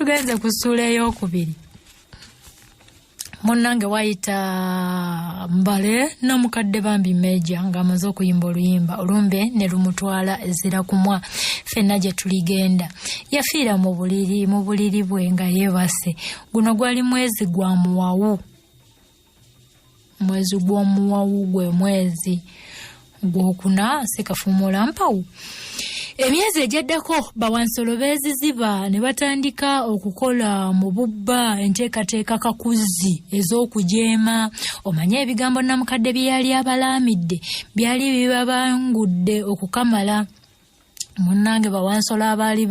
Tugenze ku ssuula ey'okubiri. Munnange, wayita mbale namukadde bambi Meeja ng'amaze okuyimba oluyimba olumbe ne lumutwala ezira kumwa ffenna gye tuligenda. Yafiira mu buliri, mu buliri bwe nga yeebase. Guno gwali mwezi gwa muwawu, mwezi gw'omuwawu, gwe mwezi gwokuna sikafuumula mpawu. Emyezi egyaddako bawansolo beeziziba ne batandika okukola mu bubba enteekateeka kakuzzi ez'okujeema. Omanye ebigambo namukadde bye yali abalaamidde byali bibabangudde okukamala. Munnange, bawansolo abaali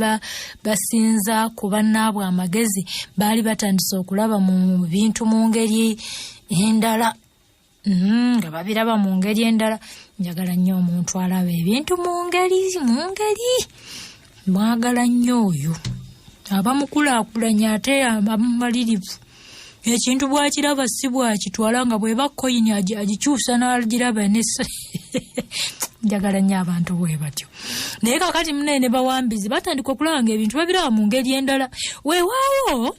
basinza ku bannaabwe amagezi baali batandise okulaba mu bintu mu ngeri endala, nga babiraba mu ngeri endala. Njagala nnyo omuntu alaba ebintu mu ngeri mwagala nnyo oyo aba mukulaakulanya ate abamumalirivu. Ekintu bwakiraba si bwakitwala nga bweba koyini agikyusa n'agiraba ne njagala nnyo abantu bwe batyo. Naye kakati munaye ne bawambizi batandika okulaba nga ebintu babiraba mu ngeri endala. Weewaawo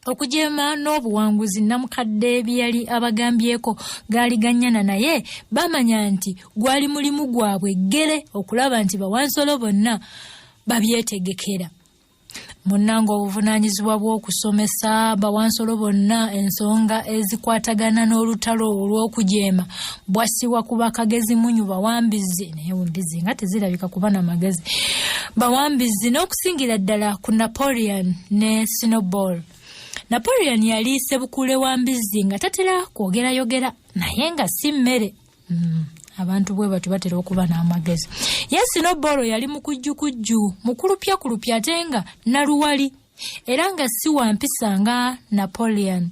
okujeema n'obuwanguzi namukadde bye yali abagambyeko gaali gannyana, naye bamanya nti gwali mulimu gwabwe ggere okulaba nti bawansolo bonna babyetegekera. Munnange, obuvunaanyizibwa bw'okusomesa bawansolo bonna ensonga ezikwatagana n'olutalo olw'okujeema bwassibwa ku bakagezi munyu bawambizi. Naye mbizi nga tezirabika kuba n'amagezi. Bawambizi n'okusingira ddala ku Napoleon ne Snowball. Napoleon yali sebukule wa mbizzi nga tatera kwogerayogera, naye nga si mmere. Abantu bwe batyo batera okuba n'amagezi. Ye Snowball yali mukujjukujju, mukulupyakulupya ate nga naluwali, era nga si wa mpisa nga Napoleon.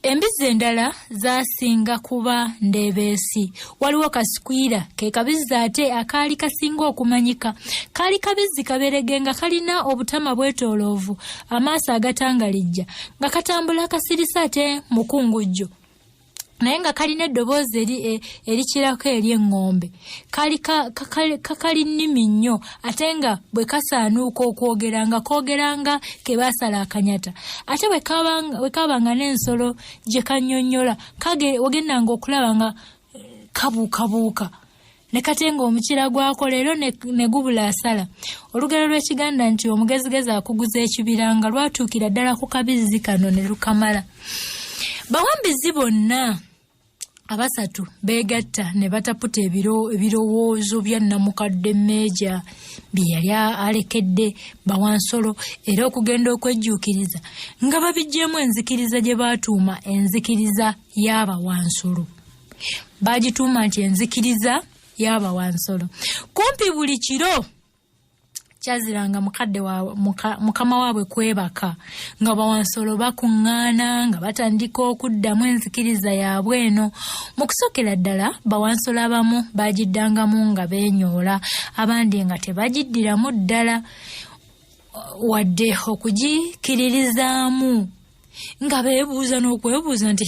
Embizzi endala zasinga kuba ndeebeesi. Waliwo Kasikwira, ke kabizzi ate akaali kasinga okumanyika. Kaali kabizzi kaberege nga kalina obutama bwetooloovu, amaaso agatangalijja, nga katambula kasirisa ate mukungujjo, naye nga kalina eddoboozi erikirako ery'eŋŋombe. Kali kakali nnimi nnyo, ate nga bwe kasaanuuka okwogera nga koogera nga ke baasala akanyata. Ate bwe kabanga n'ensolo gye kannyonnyola, wagendanga okulaba nga kabuukabuuka ne katenga omukira gwako leero ne gubula asala. Olugero lw'Ekiganda nti omugezigezi akuguza ekibira nga lwatuukira ddala ku kabizzi kano ne lukamala. Bawambizi bonna abasatu beegatta ne bataputa ebirowoozo bya namukadde Meeja bye yali alekedde bawansolo, era okugenda okwejjuukiriza nga babiggyemu enzikiriza gye baatuuma enzikiriza y'abawansolo. Bagituuma nti enzikiriza y'abawansolo. Kumpi buli kiro kyaziranga mukadde wa mukama waabwe kwebaka nga bawansolo bakuŋŋaana nga batandika okuddamu enzikiriza yaabwe eno. Mu kusookera ddala bawansolo abamu bagiddangamu nga beenyoola, abandi nga tebagiddiramu ddala wadde okugikiririzaamu, nga beebuuza n'okwebuuza nti,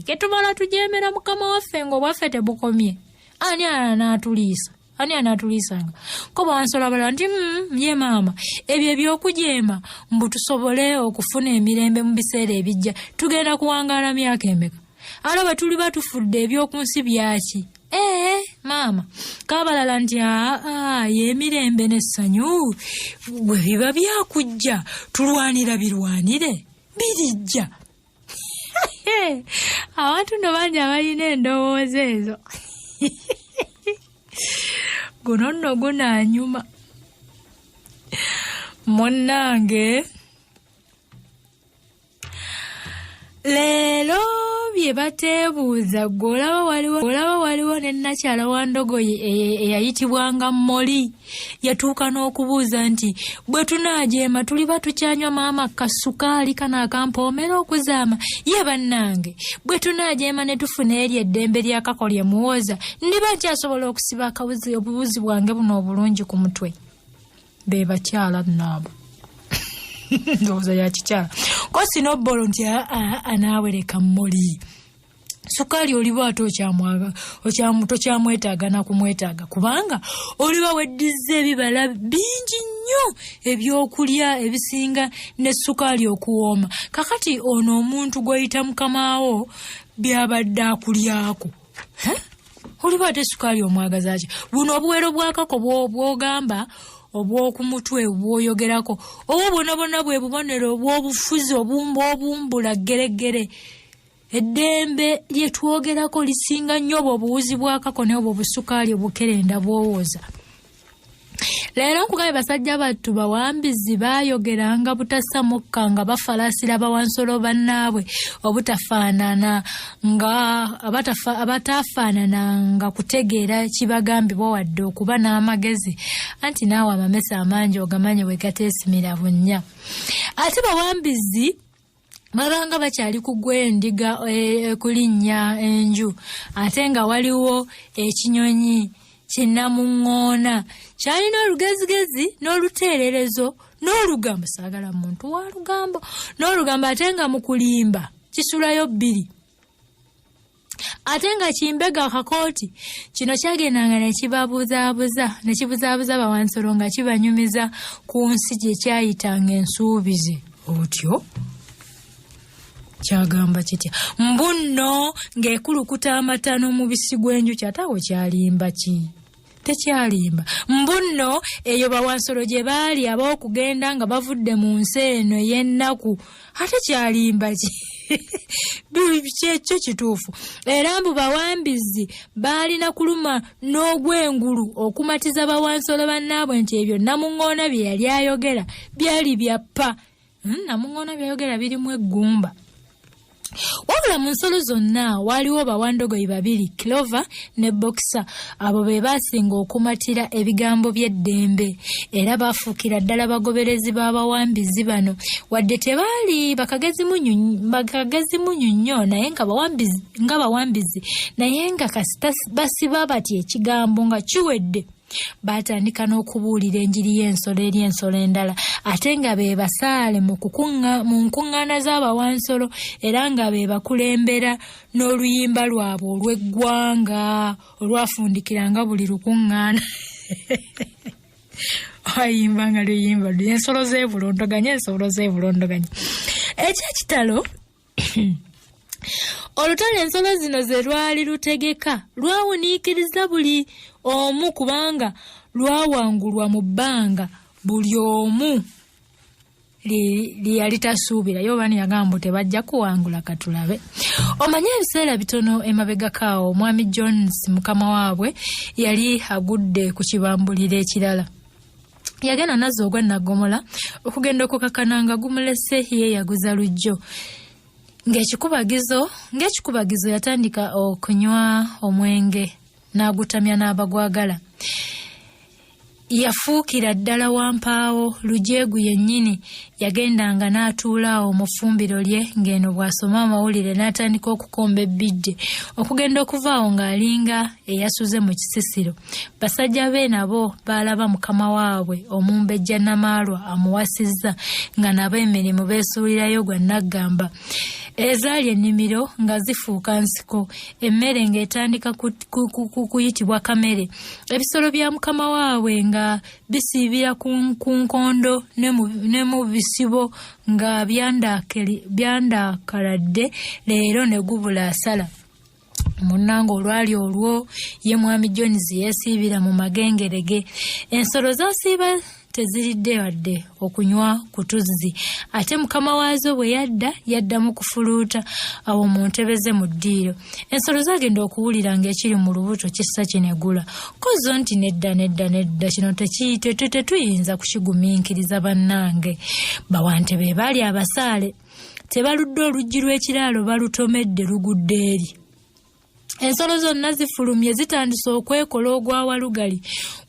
"Ketumala tujeemera mukama waffe ng'obwaffe tebukomye, ani anaatuliisa? Ani anaatuliisanga?" Ko bawansolo abalala nti, ye maama, ebyo ebyokujeema mbu tusobole okufuna emirembe mu biseera ebijja, tugenda kuwangaala myaka emeka? Alaba tuliba tufudde, ebyoku nsi byaki?" Ee maama. Kabalala nti, "Aa, y'emirembe n'essanyu bwe biba byakujja, tulwanira birwanire birijja." Abantu nno bangi abalina endowooza ezo. Guno nno gunaanyuma munnange. Leero bye bateebuuza gwe olaba waliwo ne nnakyala wa ndogoyi eyayitibwanga Moli, yatuuka n'okubuuza nti, "Bwe tunaajeema tuliba tukyanywa maama kasukaali kano akampoomera okuzaama? Ye bannange, bwe tunaajeema ne tufuna eri eddembe lyakakolye muwoza, ndiba nkyasobola okusiba akawuzi obubuzi bwange buno obulungi ku mutwe?" Be bakyala nno abo, ndowooza ya kikyala. Ko Snowball nti, "Aa, naawe leka Moli. Sukaali oliba ate tokyamwetaaga na kumwetaaga, kubanga oliba weddizza ebibala bingi nnyo ebyokulya ebisinga ne sukaali okuwooma. Kakati ono omuntu gw'oyita mukamaawo byabadde akulyako, oliba ate sukaali omwagaza ki? Buno obuwero bwakako bw'ogamba obw'okumutwe bw'oyogerako, obwo bwonna bwonna bwe bubonero obw'obufuzi obumbula ggereggere. Eddembe lye twogerako lisinga nnyo obwo obuwuzi bwakako n'obwo obusukaali obukerenda bw'owoza. Leero nkugambye basajja battu bawambizi baayogeranga butassa mukka nga bafalasira bawansolo bannaabwe obutafaanana nga abataafaanananga kutegeera kibagambibwa wadde okuba n'amagezi, anti naawe amamese amangi ogamanyi bwe gateesimira bunnya. Ate bawambizi babanga bakyali ku gw'endiga kulinnya enju, ate nga waliwo ekinyonyi kinnamuŋŋoona kyalina olugezigezi n'oluteererezo n'olugambo. Saagala muntu wa lugambo n'olugambo, ate nga mu kulimba kisulayo bbiri, ate nga kimbega akakooti. Kino kyagendanga ne kibabuzaabuza ne kibuzaabuza bawansolo nga kibanyumiza ku nsi gye kyayitanga ensuubize. Otyo kyagamba kitya? Mbu nno ng'ekulukuta amata n'omubisi gw'enjuki. Ate awo kyalimba ki? Tekyalimba. Mbu nno eyo bawansolo gye baali ab'okugenda nga bavudde mu nsi eno ey'ennaku. Ate kyalimba ki? Kyekyo kituufu. Era mbu bawambizi baalina kuluma n'ogw'engulu okumatiza bawansolo bannaabwe nti ebyo namuŋŋoona bye yali ayogera byali bya ppa. Namuŋŋoona byayogera birimu eggumba. Wabula mu nsolo zonna waliwo bawandogoyi babiri, Clover ne Boxer. Abo be baasinga okumatira ebigambo by'eddembe, era baafuukira ddala bagoberezi b'abawambizi bano. Wadde tebaali bakagezimunyu nnyo, naye nga bawambizi, naye nga kasita basiba bati ekigambo nga kiwedde. Baatandika n'okubuulira enjiri y'ensolo eri ensolo endala, ate nga be basaale mu nkuŋŋaana z'abawansolo, era nga be bakulembera n'oluyimba lwabwe olw'eggwanga olwafundikiranga buli lukuŋŋaana. Ayimba nga luyimba ensolo z'ebulondoganya, ensolo z'ebulondoganya. Ekyekitalo, olutalo ensolo zino ze lwali lutegeka lwawuniikiriza buli omu, kubanga lwawangulwa mu bbanga buli omu lye yali tasuubira. Yo bani yagamba tebajja kuwangula, katulabe. Omanye ebiseera bitono emabegako awo, omwami Jones mukama waabwe yali agudde ku kibambuliro ekirala. Yagenda nazza ogwa naggomola okugenda okukakana nga gumulese yeeyaguza lujjo. Ng'ekikubagizo yatandika okunywa omwenge n'agutamya n'abagwagala. Yafuukira ddala wampaawo lujeegu yennyini. Yagendanga n'atuula awo mu ffumbiro lye ng'eno bw'asoma amawulire, n'atandika okukomba ebbijje okugenda okuva awo ng'alinga eyasuze mu kisisiro. Basajja be nabo baalaba mukama waabwe omumbejja Namaalwa amuwasizza, nga nabo emirimu beesuulirayo gwa naggamba. Ezaali ennimiro nga zifuuka nsiko, emmere ng'etandika kuyitibwa kamere. Ebisolo bya mukama waabwe nga bisiibira ku nkondo ne mu bisibo nga byandakaladde leero ne gubula asala. Munnange olwali olwo ye mwami Jones yeesiibira mu magengerege. Ensolo zasiiba teziridde wadde okunywa ku tuzzi, ate mukama waazo bwe yadda yaddamu kufuluuta awo mu ntebe ze mu ddiiro. Ensolo zagenda okuwulira ng'ekiri mu lubuto kissa kinegula ko zo nti nedda, nedda, nedda, kino tetuyinza kukigumiikiriza. Bannange bawante be baali abasaale, tebaludde oluggi lw'ekiraalo balutomedde lugudde eri. Ensolo zonna zifulumye zitandise okwekola ogwa walugali.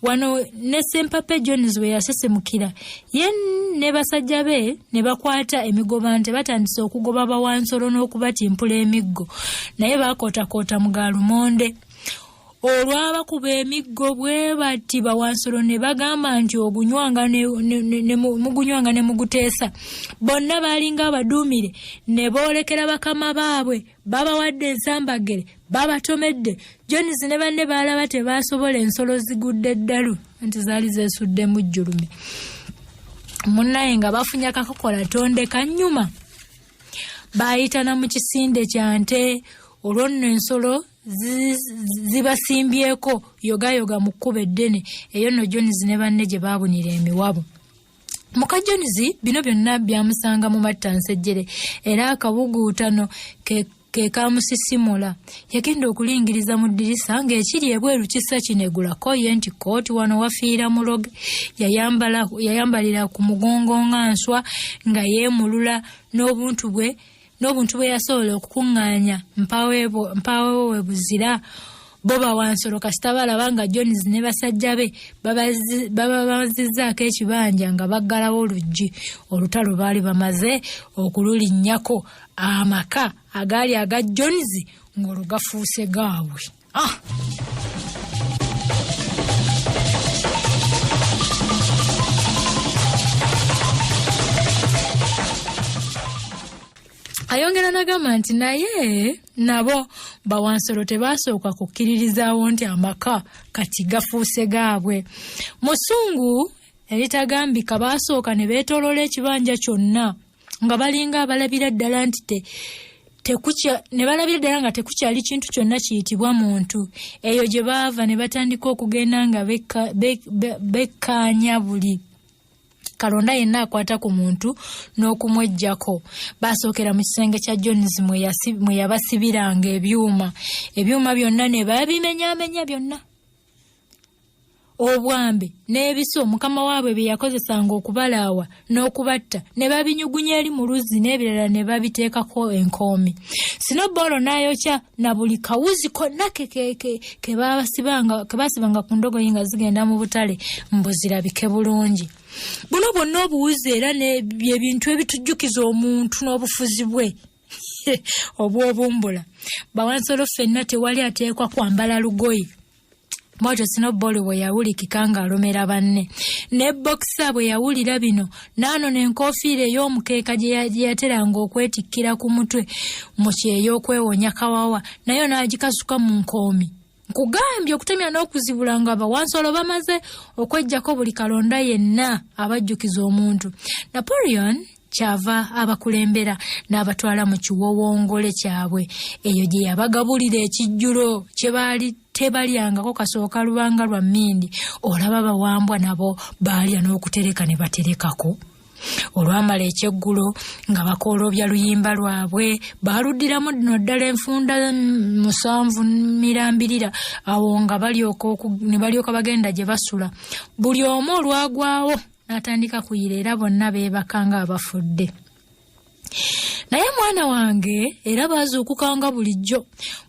Wano ne Sempape Jones we yasesemukira ye ne basajja be ne bakwata emigobante, batandise okugoba bawansolo n'okubatimpula emiggo, naye bakootakoota mu ga lumonde. Olwabakuba emiggo bwe bati bawansolo ne bagamba nti ogunywanga mugunywanga ne muguteesa. Bonna baalinga abaduumire ne boolekera bakama baabwe, babawadde ensambagere, babatomedde. Jones ne banne baalaba tebasobola, ensolo zigudde eddalu nti zaali zeesuddemu jjulume. Munnaye nga bafunya kakokola tondeka nnyuma. Baayitana mu kisinde kya nte, olwo nno ensolo zibasimbyeko yogayoga mu kkubo eddene. Eyo nno Jones ne banne gye baabunira emiwabo. Muka Jones bino byonna byamusanga mu mattansejjere era akabuguutano ke kamusisimula. Yagenda okulingiriza mu ddirisa ng'ekiri ebweru kissa kinegulako ye nti kooti wano wafiira muloge. Yayambalira ku mugongo nga nswa nga yeemulula n'obuntu bwe yasobola okukuŋŋaanya mpaawo we buzira. Bo bawansolo kasita balaba nga Jones ne basajja be bababazizzaako ekibanja nga baggalawo oluggi. Olutalo baali bamaze okululinnyako, amaka agaali aga Jones ng'olwo gafuuse gaabwe. Ayongera n'agamba nti naye nabo bawansolo tebasooka kukkiririzaawo nti amaka kati gafuuse gaabwe. Musungu eritagambika baasooka ne beetooloola ekibanja kyonna nga balinga abalabira ddala nti ne balabira ddala nga tekukyali kintu kyonna kiyitibwa muntu. Eyo gye baava ne batandika okugenda nga bekkaanya buli kalonda yenna akwata ku muntu n'okumweggyako. Basookera mu kisenge kya Jones mwe yabasibiranga ebyuma. Ebyuma byonna ne babimenyaamenya byonna. Obwambe n'ebiso mukama waabwe bye yakozesanga okubalaawa n'okubatta ne babinyugunya eri mu luzzi n'ebirala ne babiteekako enkoomi. Sinoboolo n'ayokya na buli kawuzi konna ke baasibanga ku ndogoyi nga zigenda mu butale mbu zirabike bulungi. Buno bwonna obuwuzi era byebintu ebitujjukiza omuntu n'obufuzi bwe obw'obumbula. Bawansolo ffenna tewali ateekwa kwambala lugoye. Bw'atyo Sinoboolo bwe yawulikika ng'alomera banne. Ne Bokisa bwe yawulira bino n'anona enkoofiira ey'omukeeka gye yateranga okwetikkira ku mutwe mu kyeyo okwewonya kawawa, nayo n'agikasuka mu nkoomi. Nkugambye okutemya n'okuzibula nga bawansolo bamaze okweggyako buli kalonda yenna abajjukiza omuntu. Napoleon kyava abakulembera n'abatwala mu kiwowongole kyabwe, eyo gye yabagabulira ekijjulo kye baali tebalyangako kasooka lubanga lwa mmindi. Olaba bawambwa nabo baalya n'okutereka ne baterekako. Olwamala ekyeggulo nga bakoolobya luyimba lwabwe, baaluddiramu nno ddala enfunda 7 mirambirira, awo nga ne balyoka bagenda gye basula. Buli omu olwagwawo n'atandika kuyira era bonna beebaka nga abafudde. Naye mwana wange era baazuukukanga bulijjo.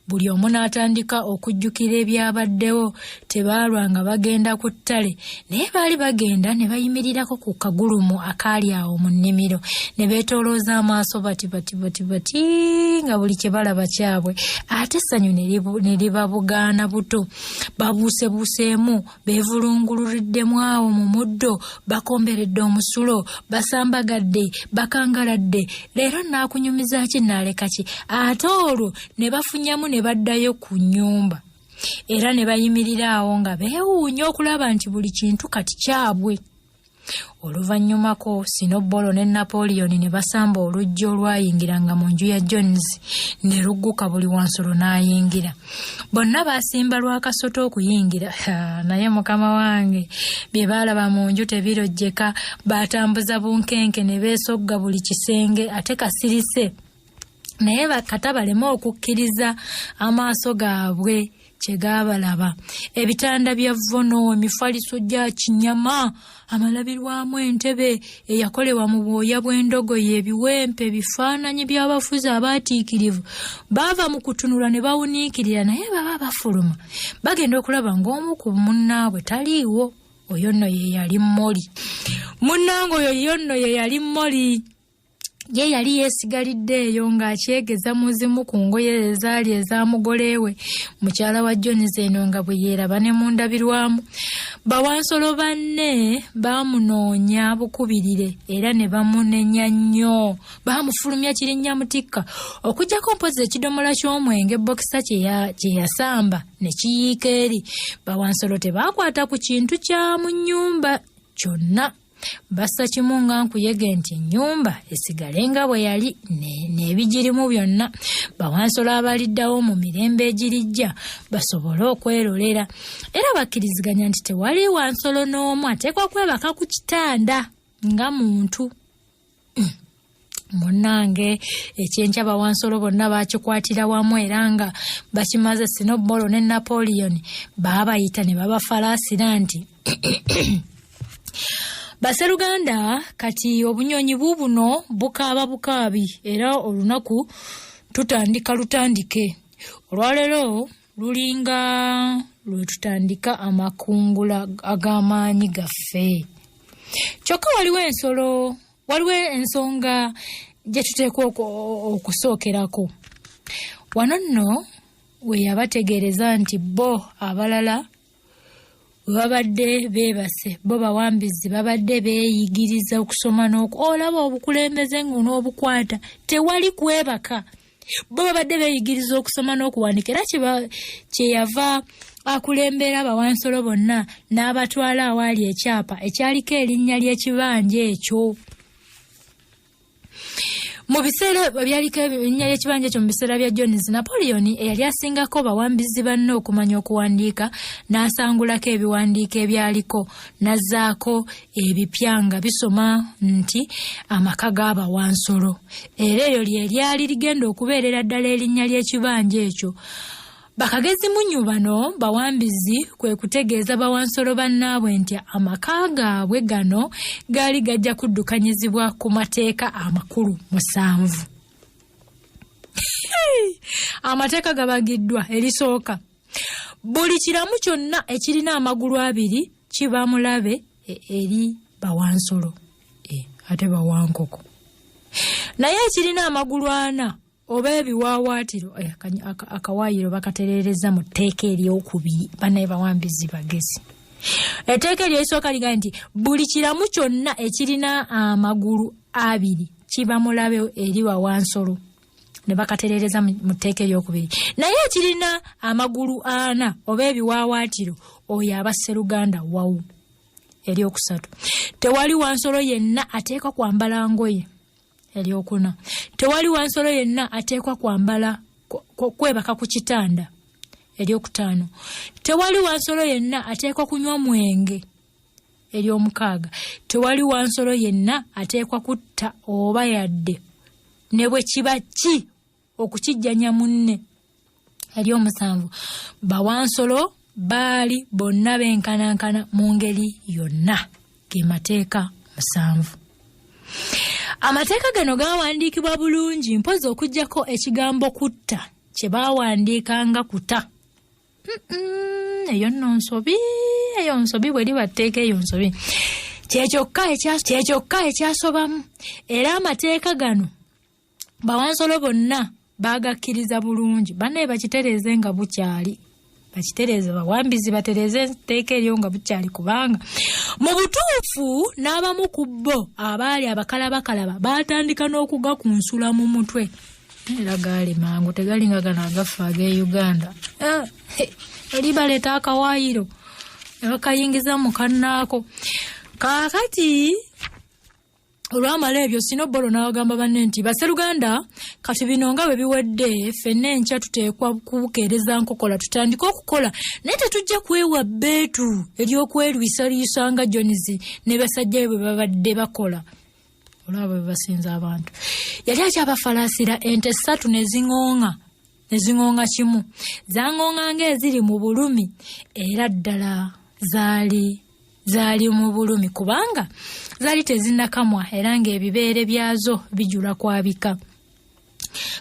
Buli omu n'atandika okujjukira ebyabaddewo. Tebaalwa nga bagenda ku ttale, naye baali bagenda ne bayimirirako ku kagulumu akaali awo mu nnimiro ne beetoolooza amaaso bati bati bati bati nga buli kye balaba kyabwe. Ate essanyu ne libabugaana buto. Babuusebuuseemu, beevulungululiddemu awo mu muddo, bakomberedde omusulo, basambagadde, bakangaladde. Leero naakunyumiza ki naaleka ki? Ate olwo ne bafunyamu ne baddayo ku nnyumba. Era ne bayimirira awo nga beewuunya okulaba nti buli kintu kati kyabwe. Oluvannyumako Sinoboolo ne Napoleon ne basamba oluggi olwayingiranga mu nju ya Jones ne lugguka buli wansolo n'ayingira. Bonna baasimba lwakasoto okuyingira. Naye mukama wange bye baalaba mu nju tebirojjeka. Baatambuza bunkenke ne beesogga buli kisenge ate kasirise. Naye kata baleme okukkiriza amaaso gaabwe kye gaabalaba. Ebitanda bya vono, emifaliso gya kinyama, amalabirwamu entebe eyakolebwa mu bwoya bw'endogoyi, ebiwempe, ebifaananyi by'abafuzi abaatiikirivu. Baava mu kutunula ne bawuniikirira, naye baba bafuluma bagenda okulaba ng'omu ku munnaabwe taliiwo. Oyo nno ye yali Molly. Munnange oyo yo nno ye yali Molly. Ye yali yeesigalidde eyo ng'akyegeza mu zimu ku ngoye ezaali eza mugole we, mukyala wa Jones eno nga bwe yeeraba ne mu ndabirwamu. Bawansolo banne baamunoonya bukubirire era ne bamunenya nnyo. Baamufulumya kirinnya mutikka okuggyako mpozzi ekidomola ky'omwenge bokisa kye yasamba ne kiyiika eri. Bawansolo tebaakwata ku kintu kya mu nnyumba kyonna. Bassa kimu nga nkuyege nti ennyumba esigale nga bwe yali n'ebigirimu byonna, bawansolo abaliddawo mu mirembe egirijja basobole okwerolera. Era bakkiriziganya nti tewali wansolo n'omu ateekwa kwebaka ku kitanda nga muntu. Munnange, ekyenkya bawansolo bonna bakikwatira wamu era nga bakimaze. Sinobolo ne Napoleon baabayita ne babafalaasira nti, "Baseruganda, kati obunyonyi buubuno bukaaba bukaabi era olunaku tutandika lutandike. Olwaleero lulinga lwe tutandika amakungula ag'amaanyi gaffe. Kyokka waliwo ensolo, waliwo ensonga gye tuteekwa okusookerako wano nno." We yabategeereza nti bo abalala we babadde beebase, bo bawambizi babadde beeyigiriza okusoma n'oku olaba obukulembeze ng'onoobukwata. Tewali kwebaka, bo babadde beeyigiriza okusoma n'okuwandiika. Era kyeyava akulembera abawansolo bonna n'abatwala awaali ekyapa ekyaliko erinnya ly'ekibanja ekyo mu biseera byaliko erinnya ly'ekibanja ekyo mu biseera bya Jones. Napoleon eyali asingako bawambizi banne okumanya okuwandiika n'asangulako ebiwandiiko ebyaliko n'azzaako ebipya nga bisoma nti amaka g'abawansolo, era eryo lye lyali ligenda okubeerera ddala erinnya ly'ekibanja ekyo. Bakagezi munyu bano bawambizi kwe kutegeeza bawansolo bannaabwe nti amaka gaabwe gano gaali gajja kuddukanyizibwa ku mateeka amakulu 7. Amateeka gabagiddwa. Erisooka, buli kiramu kyonna ekirina amagulu abiri kiba mulabe eri bawansolo, ate bawankoko. Naye ekirina amagulu ana oba ebiwaawaatiro, akawaayiro bakatereereza mu tteeka eryokubiri. Banaye bawambizi bagezi. Etteeka eryolisooka ligaa nti buli kiramu kyonna ekirina amagulu abiri kiba mulabe eri wawansolo, ne bakatereereza mu tteeka eryokubiri. Naye ekirina amagulu ana oba ebiwaawaatiro, oyo aba sseruganda wawu. Eryokusatu, tewali wansolo yenna ateekwa kwambala ngoye. Eryokuna, tewali wansolo yenna ateekwa kwambala kwebaka ku kitanda. Eryokutaano, tewali wansolo yenna ateekwa kunywa mwenge. Eryomukaaga, tewali wansolo yenna ateekwa kutta oba yadde ne bwe kiba ki okukijjanya munne. Eryomusanvu, bawansolo baali bonna benkanankana mu ngeri yonna. Ge mateeka 7. Amateeka gano gawandiikibwa bulungi, mpozi okuggyako ekigambo kutta kye baawandiika nga kuta. Eyo nno nsobi, eyo nsobi, bwe liba tteeka eyo nsobi. Kyekyokka ekyasobamu. Era amateeka gano bawansolo bonna baagakkiriza bulungi. Bannaye, bakitereeze nga bukyali, bakitereeze, bawambizi batereeze etteeka eryo nga bukyali, kubanga mu butuufu n'abamu ku bo abaali abakalabakalaba baatandika n'okugakunsula mu mutwe. Era gaali mangu, tegalinga gano agaffe ag'e Uganda. Oli baleeta akawaayiro ne bakayingiza mu kannaako. Kaakati olwamala ebyo, Sinobolo n'agamba banne nti, "Baseruganda, kati bino nga bwe biwedde, ffenna enkya tuteekwa kubukeereza nkokola tutandike okukola, naye tetujja kwewa bbeetu ery'okwerwisaliisa nga Jones ne basajja be bwe babadde bakola." Olwaba bwe basinza abantu, yali akyabafalaasira, ente 3 ne ziŋooŋa, ne ziŋooŋa kimu. Zaŋooŋa ng'eziri mu bulumi, era ddala zaali mu bulumi, kubanga zaali tezinnakamwa era ng'ebibeere byazo bijula kwabika.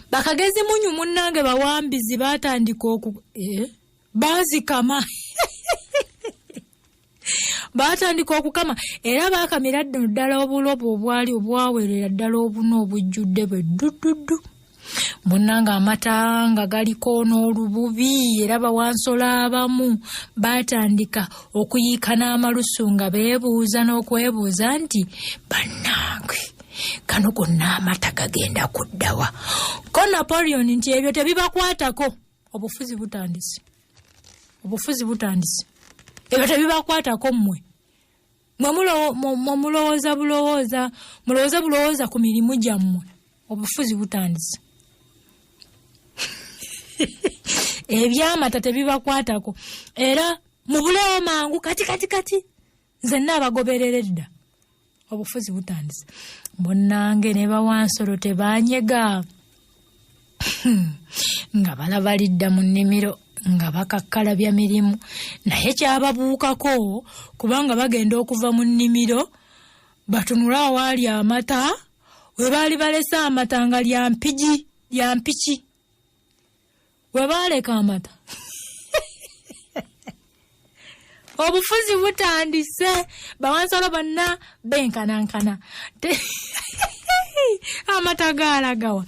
Bakagezi munyu munnange bawambizi baatandika oku baazikama. Baatandika okukama era baakamira ddo ddala obulobo obwali obwawerera ddala obuna obujjudde bwe ddududdu. Munnange amata nga galiko n'olububi, era bawansolo abamu baatandika okuyiika n'amalusu nga beebuuza n'okwebuuza nti bannange gano gonna amata gagenda kuddawa. Ko Napoleon nti ebyo tebibakwatako, obufuzi butandise, obufuzi butandise, ebyo tebibakwatako mmwe. Mwe mulowooza bulowooza, mulowooze bulowooza ku mirimu gyammwe, obufuzi butandise. Ebyamata tebibakwatako era mubulewo mangu kati kati kati, nze nnaabagoberera edda, obufuzi butandise. Munnange ne bawansolo tebanyega nga balaba lidda mu nnimiro nga bakakkalabya mirimu, naye kyababuukako kubanga bagenda okuva mu nnimiro batunule awaali amata we baali balese amata nga lya mpigi, lya mpiki we baaleka amata. Obufuzi butandise, bawansolo bonna benkanankana. Amata gaalagawa.